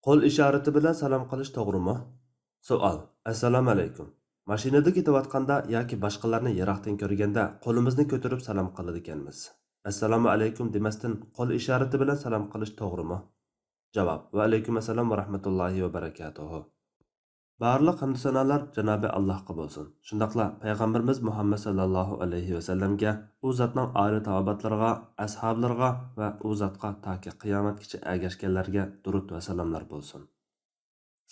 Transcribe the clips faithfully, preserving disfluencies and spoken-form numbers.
قول ئىشارىتى بىلەن سالام قىلىش توغرىمۇ؟ سوئال: ئەسسالامۇ ئەلەيكۇم. ماشىنىدا كېتىۋاتقاندا ياكى باشقىلارنى يىراقتىن كۆرگەندە قولىمىزنى كۆتۈرۈپ سالام قىلىدىكەنمىز. ئەسسالامۇ ئەلەيكۇم دېمەستىن قول ئىشارىتى بىلەن سالام قىلىش توغرىمۇ؟ جاۋاب: ۋەئەلەيكۇم ئەسسالام ۋە رەھمەتۇللاھى ۋە بەرەكاتۇھۇ. بارلىق ھەمدۇ سانالار جانابى ئاللاھقا بولسۇن. شۇنداقلا پەيغەمبىرىمىز مۇھەممەد ساللاللاھۇ ئەلەيھى ۋەسەللەمگە، ئۇ زاتنىڭ ئالىي تاۋابىئاتلىرىغا، ئەسھابلىرىغا ۋە ئۇ زاتقا تاكى قىيامەتكىچە ئەگەشكەنلەرگە دۇرۇت ۋە سالاملار بولسۇن.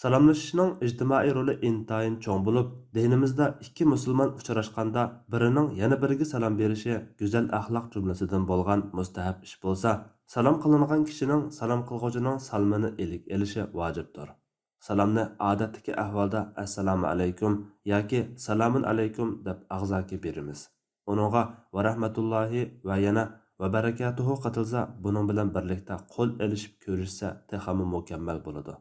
سالاملىشىشنىڭ ئىجتىمائىي رولى ئىنتايىن چوڭ بولۇپ، دىنىمىزدا ئىككى مۇسۇلمان ئۇچراشقاندا بىرىنىڭ يەنە بىرىگە سالام بېرىشى گۈزەل ئەخلاق جۈملىسىدىن بولغان مۇستەھەپ ئىش بولسا، سالام قىلىنغان كىشىنىڭ سالام قىلغۇچىنىڭ سالىمىنى ئىلىك ئېلىشى ۋاجىپتۇر. سالامنى ئادەتتىكى ئەھۋالدا ئەسسالامۇ ئەلەيكۇم ياكى سالامۇن ئەلەيكۇم دەپ ئاغزاكى بېرىمىز. ئۇنىڭغا ۋە رەھمەتۇللاھى ۋە يەنە ۋە بەرەكاتۇھۇ قېتىلسا، بۇنىڭ بىلەن بىرلىكتە قول ئېلىشىپ كۆرۈشسە تېخىمۇ مۇكەممەل بولىدۇ.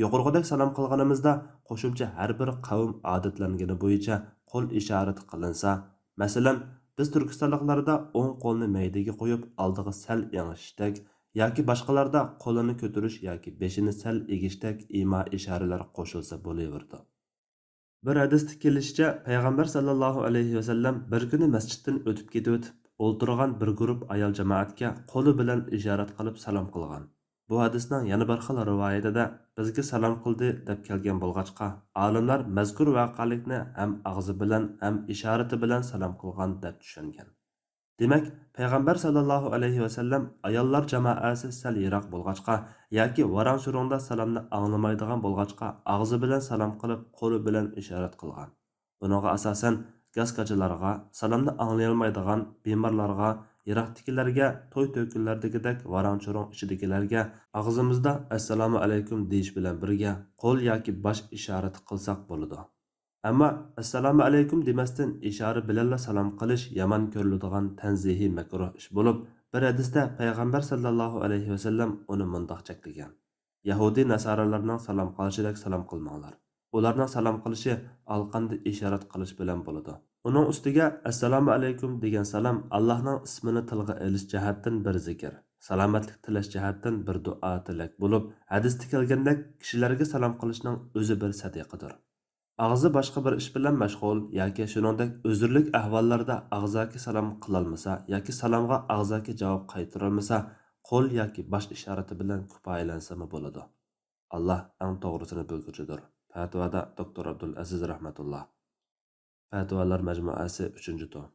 يۇقىرىقىدەك سالام قىلغىنىمىزدا قوشۇمچە ھەر بىر قەۋم ئادەتلەنگىنى بويىچە قول ئىشارىتى قىلىنسا، مەسىلەن، بىز تۈركىستانلىقلاردا ئوڭ قولنى مەيدىگە قويۇپ ئالدىغا سەل ئېڭىشىشتەك ياكى باشقىلاردا قولىنى كۆتۈرۈش ياكى بېشىنى سەل ئېگىشتەك ئىما ئىشارىلەر قوشۇلسا بولۇۋېرىدۇ. بىر ھەدىستە كېلىشىچە، پەيغەمبەر ساللاللاھۇ ئەلەيھى ۋەسەللەم بىر كۈنى مەسچىتتىن ئۆتۈپ كېتىۋېتىپ، ئولتۇرغان بىر گۇرۇپ ئايال جامائەتكە قولى بىلەن ئىشارەت قىلىپ سالام قىلغان. بۇ ھەدىسنىڭ يەنە بىر خىل رىۋايىتىدە بىزگە سالام قىلدى دەپ كەلگەن بولغاچقا، ئالىملار مەزكۇر ۋەقەلىكنى ھەم ئاغزى بىلەن، ھەم ئىشارىتى بىلەن سالام قىلغان دەپ چۈشەنگەن. دېمەك، پەيغەمبەر ساللاللاھۇ ئەلەيھى ۋەسەللەم ئاياللار جامائەسى سەل يىراق بولغاچقا ياكى ۋاراڭ-چۇرۇڭدا سالامنى ئاڭلىمايدىغان بولغاچقا، ئاغزى بىلەن سالام قىلىپ، قولى بىلەن ئىشارەت قىلغان. بۇنىڭغا ئاساسەن، گاس-گاچىلارغا، سالامنى ئاڭلىيالمايدىغان بىمارلارغا، يىراقتىكىلەرگە، توي-تۆكۈنلەردىكىدەك ۋاراڭ-چۇرۇڭ ئىچىدىكىلەرگە ئاغزىمىزدا ئەسسالامۇ ئەلەيكۇم دېيىش بىلەن بىرگە قول ياكى باش ئىشارىتى قىلساق بولىدۇ. ئەمما ئەسسالامۇ ئەلەيكۇم دېمەستىن ئىشارە بىلەنلا سالام قىلىش يامان كۆرۈلىدىغان تەنزىھىي مەكرۇھ ئىش بولۇپ، بىر ھەدىستە پەيغەمبەر ساللاللاھۇ ئەلەيھى ۋەسەللەم ئۇنى مۇنداق چەكلىگەن: يەھۇدىي ناسارالارنىڭ سالام قىلىشىدەك سالام قىلماڭلار. ئۇلارنىڭ سالام قىلىشى ئالىقاندا ئىشارەت قىلىش بىلەن بولىدۇ. ئۇنىڭ ئۈستىگە ئەسسالامۇ ئەلەيكۇم دېگەن سالام ئاللاھنىڭ ئىسمىنى تىلغا ئېلىش جەھەتتىن بىر زىكىر، سالامەتلىك تىلەش جەھەتتىن بىر دۇئا تىلەك بولۇپ، ھەدىستە كەلگەندەك كىشىلەرگە سالام قىلىشنىڭ ئۆزى بىر سەدىقىدۇر. ئاغزى باشقا بىر ئىش بىلەن مەشغۇل ياكى شۇنىڭدەك ئۆزرىلىك ئەھۋاللاردا ئاغزاكى سالام قىلالمىسا ياكى سالامغا ئاغزاكى جاۋاب قايتۇرالمىسا، قول ياكى باش ئىشارىتى بىلەن كۇپايىلەنسىمۇ بولىدۇ. ئاللا ئەڭ توغرىسىنى بىلگۈچىدۇر. پەتىۋادا دوكتور ئابدۇلئەزىز رەھمەتۇللا. پەتىۋالار مەجمۇئەسى، ئۈچىنچى توم.